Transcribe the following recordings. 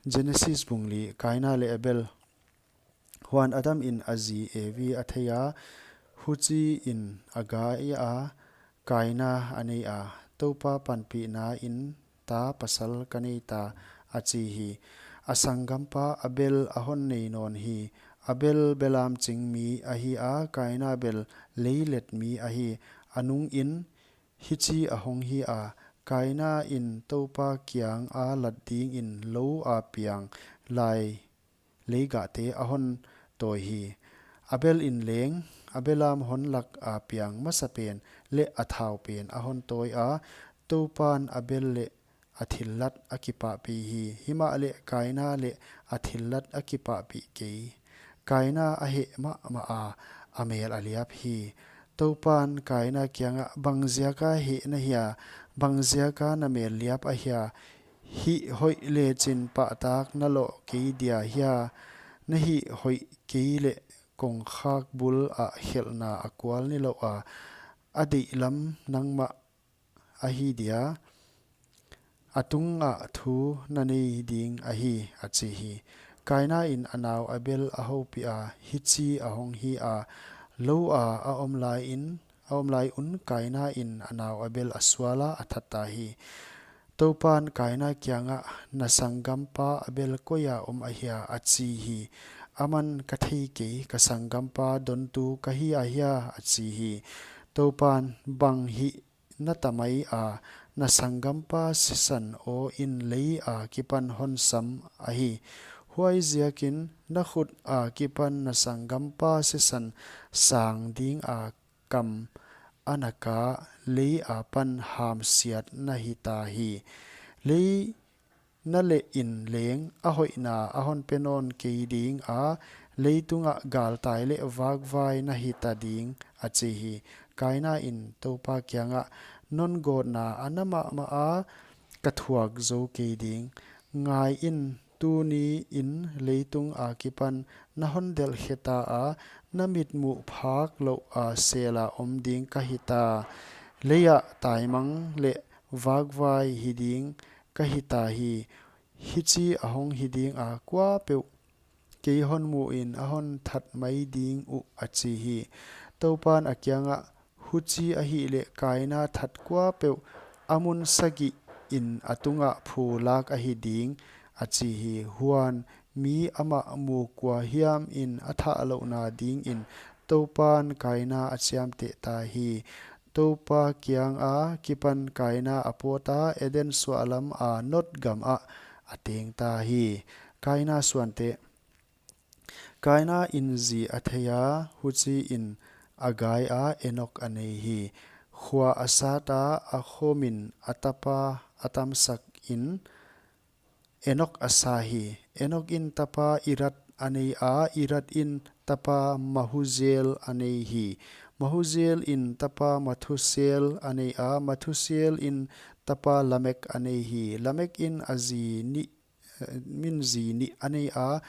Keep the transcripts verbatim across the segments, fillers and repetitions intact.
Genesis bung li. Kaina leh Abel. Huan Adam in a zi Evi a thei a, huchiin a gai a, Kaina a nei a, Toupa panpihna in ta pasal ka nei ta, a chi hi. A sanggampa Abel a hon nei nawn hi. Abel belam ching mi ahi a, Kaina bel leilet mi ahi. A nungin hichi a hong hi a, Kaina in Toupa kianga lat dingin lou a piang lai leigahte a hon tawi hi. Abel in leng a belam hon lak a piang masa pen leh a thau pen a hon tawi a, Toupan Abel leh a thillat a kipahpih hi. Himahleh Kaina leh a thillat a kipahpih kei. Kaina a heh mahmah a, a mel a liap hi. Toupan Kaina kiangah, bangziaka heh na hia? Bangziaka na mel liap ahia? Hih hoih lechin pahtak na loh kei dia hia? Na hih hoih kei leh kongkhak bul ah khelhna a kual nilouh a, a deihlam nangmah ahi dia, a tungah thu na nei ding ahi, a chi hi. Kaina in a nau Abel a houpih a, hichi a hong hi a, lou a a om lai in, a om lai un Kaina in a nau Abel a sual a, a that ta hi. Toupan Kaina kiangah, na sanggampa Abel koi a om ahia? A chi hi. Aman, ka thei kei, ka sanggampa dontu ka hi ahia? A chi hi. Toupan, bang hih na ta mai a, na sanggampa sisan aw in lei a kipan hon sam ahi. Huaiziakin na khut a kipan na sanggampa sisan sang ding a kam a na ka, lei a pan hamsiat na hi ta hi. Lei na leh in leng a hoihna a hon pe nawn kei ding a, leitungah galtai leh vakvai na hi ta ding, a chi hi. Kaina in Toupa kiangah, non gawtna a na mahmah a, ka thuak zou kei ding. Ngai in, tuni in leitung a kipan na hon delh khe ta a, na mitmuh phak louh a sel a om ding ka hi ta. Lei ah taimang leh vakvai hi ding ka hi ta hi. Hichi a hong hi ding a, kuapeuh kei hon muh in a hon that mai ding uh, a chi hi. Toupan a kiangah, huchi ahihleh Kaina that kuapeuh a mun sagih in a tungah phu lak ahi ding, a chi hi. Huan mi amah mu kua hiam in a thah louhna dingin Toupan Kaina a chiamteh ta hi. Toupa kianga kipan Kaina a pawt a, Eden suahlam a Nod gam ah a teng ta hi. Kaina suante. Kaina in zi a thei a, huchiin a gai a, Enok a nei hi. Khua a sat a, a khomin a tapa a tamsak in Enok a sa hi. Enok in tapa Irad a nei a, Irad in tapa Mahuziel a nei hi. Mahuziel in tapa Mathusel a nei a, Mathusel in tapa Lamek a nei hi. Lamek in a zi nih, eh, min zi nih a nei a,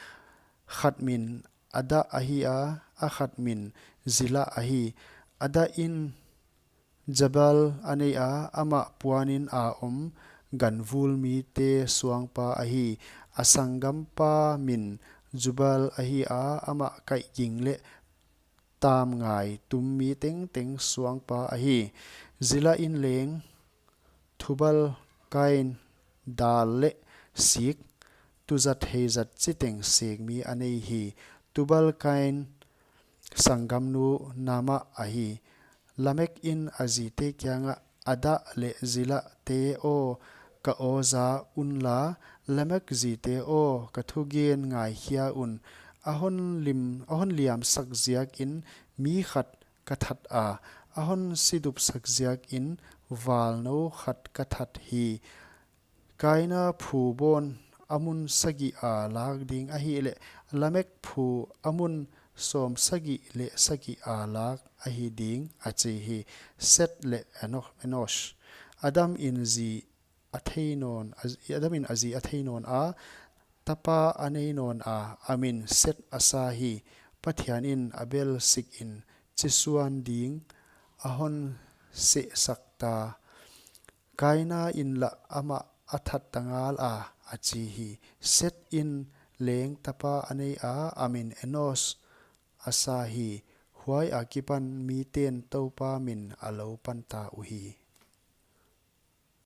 khat min Ada ahi a, a khat min Zila ahi. Ada in Jabal a nei a, amah puanin a om ganvul mite suangpa ahi. A sanggampa min Jubal ahi a, amah kaihging leh tamngai tum mi tengteng suangpa ahi. Zila in leng Tubal Kain dal leh sik, tuzat heizat chiteng sek mi a nei hi. Tubal Kain sanggamnu Naamah ahi. Lamek in a zite kiangah, Ada leh Zila te aw, ka aw za unla, Lamek zite aw, ka thugen ngaikhia un. A hon lim, a hon liamsak ziakin mi khat ka that a, a hon sidupsak ziakin valnou khat ka that hi. Kaina phu bawn a mun sagih a lak ding ahihleh, Lamek phu a mun sawmsagih leh sagih a lak ahi ding, a chi hi. Set leh Eno-, Enosh. Adam in zi a thei nawn, a, Adam in a zi a thei nawn a, tapa a nei nawn a, a min Set a sa hi. Pathian in Abel sikin chisuan ding a hon sehsak ta. Kaina in lah amah a thatta ngala, a chi hi. Setin leng tapa a neia, a min Enosh a sa hi. Huai akipan miten Toupa min a lou panta uhi.